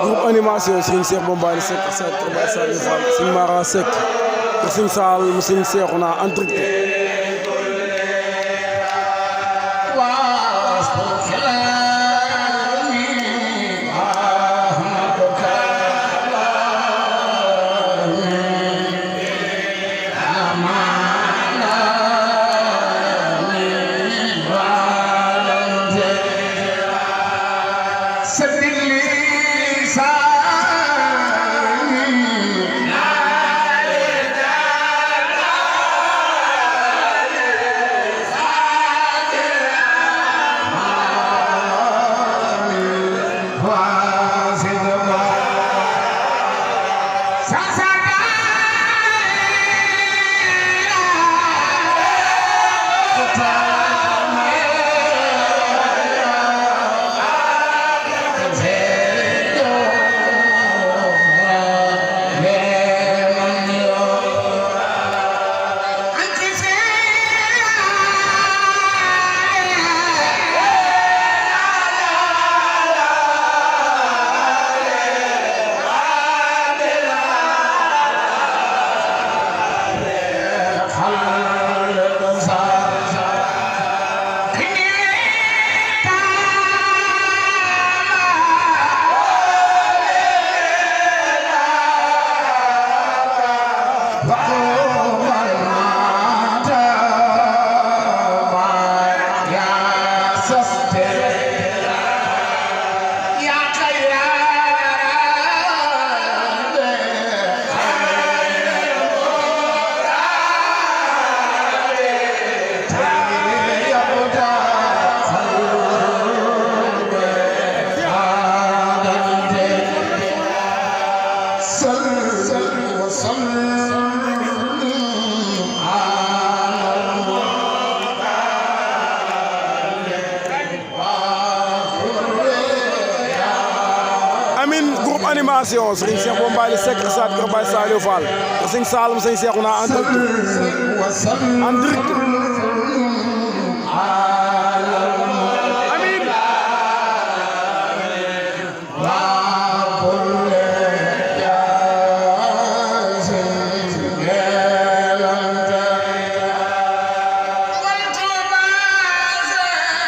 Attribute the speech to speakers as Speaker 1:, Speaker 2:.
Speaker 1: groupe animation Serigne Cheikh Bombali Seck Saat Kër Baye Saliou Fall Serigne Mara Seck kër Serigne Sall mu Serigne Cheikhouna en direct animation Serigne Cheikh Bombali Seck Saat Kër Baye Saliou Fall kër Serigne Sall mu Serigne Cheikhouna en direct